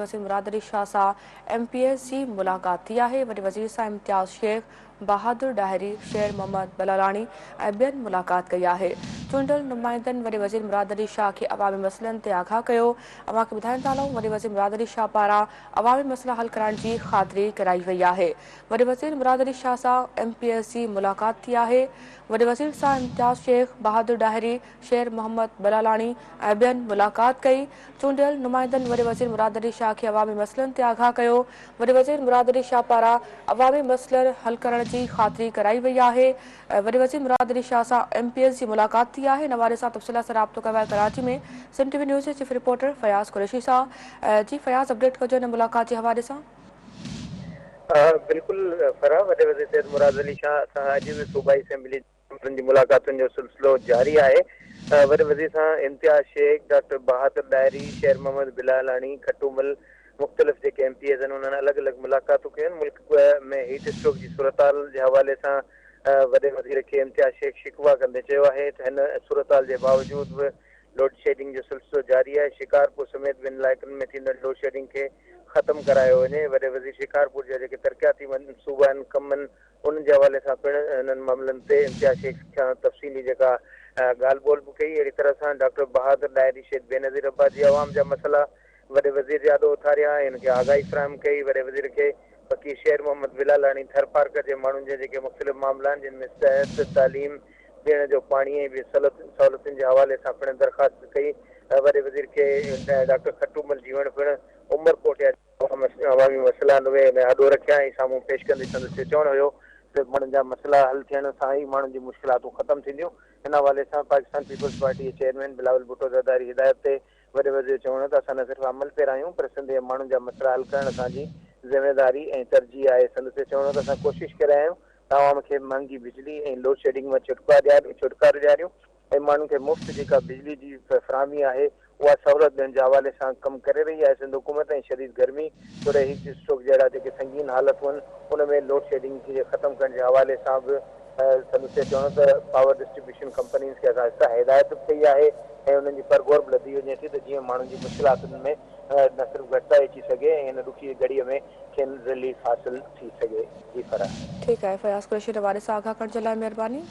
وزير مراد علي شاهه سان M P S جي ملاقات ٿي آهي، وڏي وزير سان امتياز شيخ، بهادر ڏاهري، شير محمد بلالاڻي ۽ ٻين ملاقات ڪئي آهي. چونڊيل نمائندن وڏي وزير مراد علي شاهه کي عوامي مسئلن تي آگاهه ڪيو. اوهان کي ٻڌائيندا هلون وڏي وزير مراد علي شاهه پاران عوامي مسئلا حل ڪرائڻ جي خاطري ڪرائي وئي آهي. وڏي وزير مراد علي شاهه سان ايم پي ايس جي ملاقات ٿي آهي. وڏي وزير سان امتياز شيخ، بهادر ڏاهري، شير محمد بلالاڻي ۽ ٻين ملاقات ڪئي. چونڊيل نمائندن وڏي وزير مراد علي شاهه کي عوامي مسئلن تي آگاهه ڪيو. وڏي وزير مراد علي شاهه پاران عوامي مسئلن حل ڪرڻ جي خاطري ڪرائي وئي آهي. وڏي وزير مراد علي شاهه سان ايم پي ايس جي ملاقات ٿي آهي. ان حوالي سان تفصيل سان رابطو ڪيو آهي ڪراچي ۾ سنڌ ٽي وي نيوز جي چيف رپورٽر فياض قريشي سان. جي فياض اپڊيٽ ڪجو ان ملاقات جي حوالي سان. بلڪل فرح، وڏي وزير سيد مراد علي شاهه سان اڄ به صوبائي اسيمبلي جي ميمبرن جي ملاقاتن جو سلسلو جاري آهي. وڏي وزير سان امتياز شيخ، ڊاڪٽر بهادر ڏاهري، شير محمد بلالاڻي، کٽو مل، مختلف جيڪي ايم پي ايز آهن انهن الڳ الڳ ملاقاتون ڪيون. ملڪ ۾ هيٽ اسٽروڪ جي صورتحال جي حوالي سان وڏي وزير کي امتياز شيخ شڪوه ڪندي چيو آهي ته هن صورتحال جي باوجود به لوڊشيڊنگ جو سلسلو جاري آهي، شڪارپور سميت ٻين علائقن ۾ ٿيندڙ لوڊشيڊنگ کي ختم ڪرايو وڃي. وڏي وزير شڪارپور جا جيڪي ترقياتي منصوبا آهن، ڪم آهن، انهن جي حوالي سان پڻ انهن معاملن تي امتياز شيخ سان تفصيلي جيڪا ڳالهه ٻولهه به ڪئي. اهڙي طرح سان ڊاڪٽر بهادر ڏاهري شهيد بينظير آباد جي عوام جا مسئلا وڏي وزير جي آڏو اٿاريا ۽ ان کي آگاهي فراهم ڪئي. وڏي وزير کي فقير شير محمد بلالاڻي ٿرپارڪر جي ماڻهن جا جيڪي مختلف معاملا آهن جن ۾ صحت، تعليم، پيئڻ جو پاڻي ۽ ٻين سهولتن جي حوالي سان پڻ درخواست ڪئي. وڏي وزير کي ڊاڪٽر کٽومل جيوڻ پڻ عمرڪوٽ جا عوامي مسئلا اهي هن آڏو رکيا ۽ سامهون پيش ڪندي سندس اهو چوڻ هيو ته ماڻهن جا مسئلا حل ٿيڻ سان ئي ماڻهن جي مشڪلاتون ختم ٿينديون. ان حوالي سان پاڪستان پيپلز پارٽي جي چيئرمين بلاول ڀٽو زرداري هدايت تي وڏي وزير جو چوڻ هو ته اسان نه صرف عمل پيرا آهيون پر سنڌ جي ماڻهن جا مسئلا حل ڪرڻ اسان جي ذميواري ۽ ترجيح آهي. سندس اهو چوڻ هو ته اسان ڪوشش ڪري رهيا آهيون ته عوام کي مهانگي بجلي ۽ لوڊشيڊنگ مان ڇوٽڪارو ڏياريون. ۽ ماڻهن کي مفت جيڪا بجلي جي فراهمي آهي اها سهولت ڏيڻ جي حوالي سان ڪم ڪري رهي آهي سنڌ حڪومت ۽ شديد گرمي توڙي هيٽ اسٽروڪ جهڙا جيڪي سنگين حالتون آهن ان ۾ لوڊشيڊنگ کي ختم ڪرڻ جي حوالي سان به سندس اهو چوڻ هو ته پاور ڊسٽريبيوشن ڪمپنيز کي اسان هدايت به ڪئي آهي ۽ انهن جي پرگهور به لڌي وڃي ٿي ته جيئن ماڻهن جي مشڪلاتن ۾ نه صرف گهٽتائي اچي سگهي ۽ هن ڏکي گهڙي ۾ کين رليف حاصل ٿي سگهي. جي فرح. ٺيڪ آهي فياض قريشي حوالي سان آگاهه ڪرڻ جي لاء مهرباني.